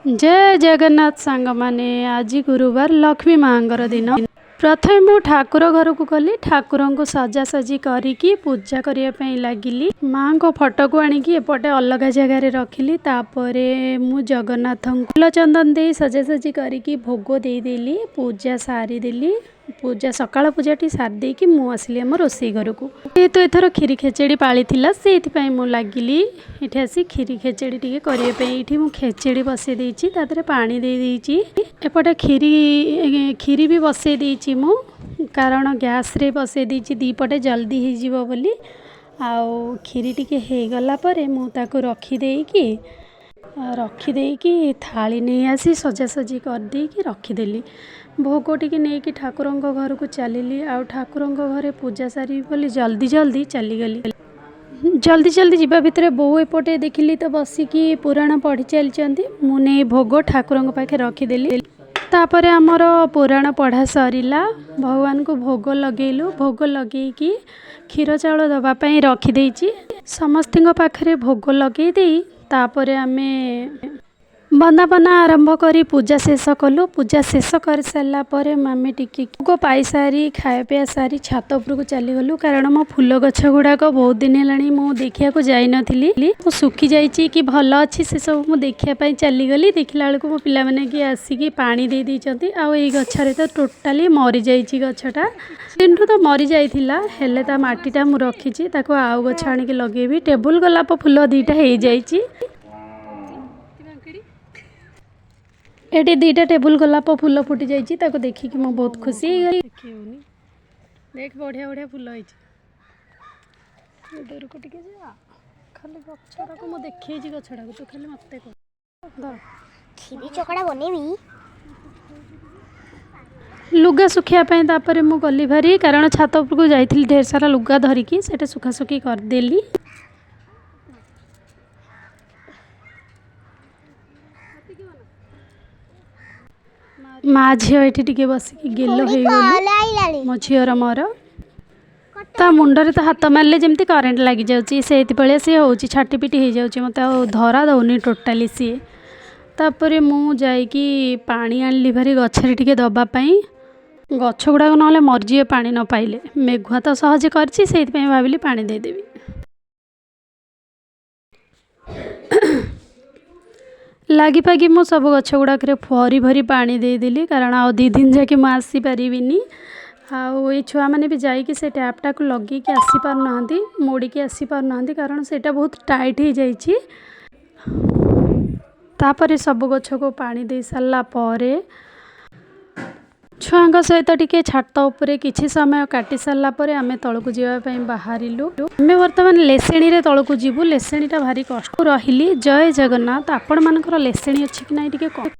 ଜୟ ଜଗନ୍ନାଥ ସାଙ୍ଗମାନେ, ଆଜି ଗୁରୁବାର, ଲକ୍ଷ୍ମୀ ମାଆଙ୍କର ଦିନ। ପ୍ରଥମେ ମୁଁ ଠାକୁର ଘରକୁ ଗଲି। ଠାକୁରଙ୍କୁ ସଜାସଜି କରିକି ପୂଜା କରିବା ପାଇଁ ଲାଗିଲି। ମାଆଙ୍କ ଫଟୋକୁ ଆଣିକି ଏପଟେ ଅଲଗା ଜାଗାରେ ରଖିଲି। ତାପରେ ମୁଁ ଜଗନ୍ନାଥଙ୍କୁ ଫୁଲ ଚନ୍ଦନ ଦେଇ ସଜାସଜି କରିକି ଭୋଗ ଦେଇଦେଲି, ପୂଜା ସାରିଦେଲି। ପୂଜା, ସକାଳ ପୂଜାଟି ସାରି ଦେଇକି ମୁଁ ଆସିଲି ଆମ ରୋଷେଇ ଘରକୁ। ଯେହେତୁ ଏଥର କ୍ଷୀରି ଖେଚେଡ଼ି ପାଳି ଥିଲା, ସେଇଥିପାଇଁ ମୁଁ ଲାଗିଲି ଏଠି ଆସି କ୍ଷୀରି ଖେଚେଡ଼ି ଟିକେ କରିବା ପାଇଁ। ଏଇଠି ମୁଁ ଖେଚେଡ଼ି ବସେଇ ଦେଇଛି, ତା ଦେହରେ ପାଣି ଦେଇ ଦେଇଛି। ଏପଟେ କ୍ଷୀରି କ୍ଷୀରି ବି ବସେଇ ଦେଇଛି ମୁଁ, କାରଣ ଗ୍ୟାସ୍ରେ ବସେଇ ଦେଇଛି ଦୁଇ ପଟେ, ଜଲ୍ଦି ହେଇଯିବ ବୋଲି। ଆଉ କ୍ଷୀରି ଟିକେ ହେଇଗଲା ପରେ ମୁଁ ତାକୁ ରଖିଦେଇକି ଥାଳି ନେଇ ଆସି ସଜାସଜି କରିଦେଇକି ରଖିଦେଲି। ଭୋଗ ଟିକେ ନେଇକି ଠାକୁରଙ୍କ ଘରକୁ ଚାଲିଲି। ଆଉ ଠାକୁରଙ୍କ ଘରେ ପୂଜା ସାରିବି ବୋଲି ଜଲ୍ଦି ଜଲ୍ଦି ଚାଲିଗଲି। ଜଲ୍ଦି ଜଲ୍ଦି ଯିବା ଭିତରେ ବୋଉ ଏପଟେ ଦେଖିଲି ତ ବସିକି ପୁରାଣ ପଢ଼ି ଚାଲିଛନ୍ତି। ମୁଁ ନେଇ ଭୋଗ ଠାକୁରଙ୍କ ପାଖରେ ରଖିଦେଲି। ତାପରେ ଆମର ପୁରାଣ ପଢ଼ା ସରିଲା, ଭଗବାନଙ୍କୁ ଭୋଗ ଲଗେଇଲୁ। ଭୋଗ ଲଗେଇକି କ୍ଷୀର ଚାଉଳ ଦେବା ପାଇଁ ରଖିଦେଇଛି। ସମସ୍ତଙ୍କ ପାଖରେ ଭୋଗ ଲଗେଇ ଦେଇ ତାପରେ ଆମେ ବନ୍ଦାପନା ଆରମ୍ଭ କରି ପୂଜା ଶେଷ କଲୁ। ପୂଜା ଶେଷ କରିସାରିଲା ପରେ ଆମେ ଟିକେ ଭୋଗ ପାଇସାରି, ଖାଇବା ପିଇବା ସାରି ଛାତ ଉପରକୁ ଚାଲିଗଲୁ, କାରଣ ମୋ ଫୁଲ ଗଛ ଗୁଡ଼ାକ ବହୁତ ଦିନ ହେଲାଣି ମୁଁ ଦେଖିବାକୁ ଯାଇନଥିଲି। ମୁଁ ଶୁଖି ଯାଇଛି କି ଭଲ ଅଛି, ସେସବୁ ମୁଁ ଦେଖିବା ପାଇଁ ଚାଲିଗଲି। ଦେଖିଲା ବେଳକୁ ମୋ ପିଲାମାନେ କିଏ ଆସିକି ପାଣି ଦେଇ ଦେଇଛନ୍ତି। ଆଉ ଏଇ ଗଛରେ ତ ଟୋଟାଲି ମରିଯାଇଛି ଗଛଟା। ଦିନଠୁ ତ ମରିଯାଇଥିଲା, ହେଲେ ତା ମାଟିଟା ମୁଁ ରଖିଛି, ତାକୁ ଆଉ ଗଛ ଆଣିକି ଲଗେଇବି। ଟେବୁଲ ଗୋଲାପ ଫୁଲ ଦୁଇଟା ହେଇଯାଇଛି। ଏଠି ଦୁଇଟା ଟେବୁଲ ଗୋଲାପ ଫୁଲ ଫୁଟି ଯାଇଛି, ତାକୁ ଦେଖିକି ମୁଁ ବହୁତ ଖୁସି ହେଇଗଲି। ଦେଖି ହଉନି, ଦେଖ, ବଢ଼ିଆ ବଢ଼ିଆ ଫୁଲ ହେଇଛି। ଦୂରକୁ ଟିକେ ଯା। ଖାଲି ଗଛଟାକୁ ମୁଁ ଦେଖେଇଛି, ଗଛଟାକୁ ତୁ ଖାଲି ମତେ କହ, ଧର। କ୍ଷୀରି ଚକଡ଼ା ବନେଇବି। ଲୁଗା ଶୁଖିବା ପାଇଁ ତାପରେ ମୁଁ ଗଲି ଭାରି, କାରଣ ଛାତ ଉପରକୁ ଯାଇଥିଲି ଢେର ସାରା ଲୁଗା ଧରିକି, ସେଇଟା ଶୁଖାଶୁଖି କରିଦେଲି। ମା ଝିଅ ଏଠି ଟିକେ ବସିକି ଗେଲ କୋଉଠି ହେଇଗଲୁ। କଲ୍ ଆଇଲାଣି। ମୋ ଝିଅର ମୋର। ତା ମୁଣ୍ଡରେ ତ ହାତ ମାରିଲେ ଯେମିତି କରେଣ୍ଟ ଲାଗିଯାଉଛି, ସେଇଥିଭଳିଆ ସିଏ ହେଉଛି, ଛାଟିପିଟି ହେଇଯାଉଛି। ମୋତେ ଆଉ ଧରା ଦେଉନି ଟୋଟାଲି ସିଏ। ତାପରେ ମୁଁ ଯାଇକି ପାଣି ଆଣିଲି ଭାରି ଗଛରେ ଟିକେ ଦେବା ପାଇଁ। ଗଛ ଗୁଡ଼ାକ ନହେଲେ ମରିଯିବେ ପାଣି ନ ପାଇଲେ। ମେଘୁଆ ତ ସହଜେ କରିଛି, ସେଇଥିପାଇଁ ଭାବିଲି ପାଣି ଦେଇଦେବି। ଲାଗିପାଗି ମୁଁ ସବୁ ଗଛ ଗୁଡ଼ାକରେ ଭରି ଭରି ପାଣି ଦେଇଦେଲି, କାରଣ ଆଉ 2 ଦିନ ଯାକେ ମୁଁ ଆସିପାରିବିନି। ଆଉ ଏଇ ଛୁଆମାନେ ବି ଯାଇକି ସେ ଟ୍ୟାପ୍ଟାକୁ ଲଗେଇକି ଆସିପାରୁନାହାନ୍ତି, ମୋଡ଼ିକି ଆସିପାରୁନାହାନ୍ତି, କାରଣ ସେଇଟା ବହୁତ ଟାଇଟ୍ ହେଇଯାଇଛି। ତାପରେ ସବୁ ଗଛକୁ ପାଣି ଦେଇ ସାରିଲା ପରେ ଛୁଆଙ୍କ ସହିତ ଟିକେ ଛାତ ଉପରେ କିଛି ସମୟ କାଟି ସାରିଲା ପରେ ଆମେ ତଳକୁ ଯିବା ପାଇଁ ବାହାରିଲୁ। ଆମେ ବର୍ତ୍ତମାନ ଲେସେଣୀରେ ତଳକୁ ଯିବୁ। ଲେସେଣୀଟା ଭାରି କଷ୍ଟ। ରହିଲି, ଜୟ ଜଗନ୍ନାଥ। ଆପଣମାନଙ୍କର ଲେସେଣୀ ଅଛି କି ନାହିଁ ଟିକେ କହ।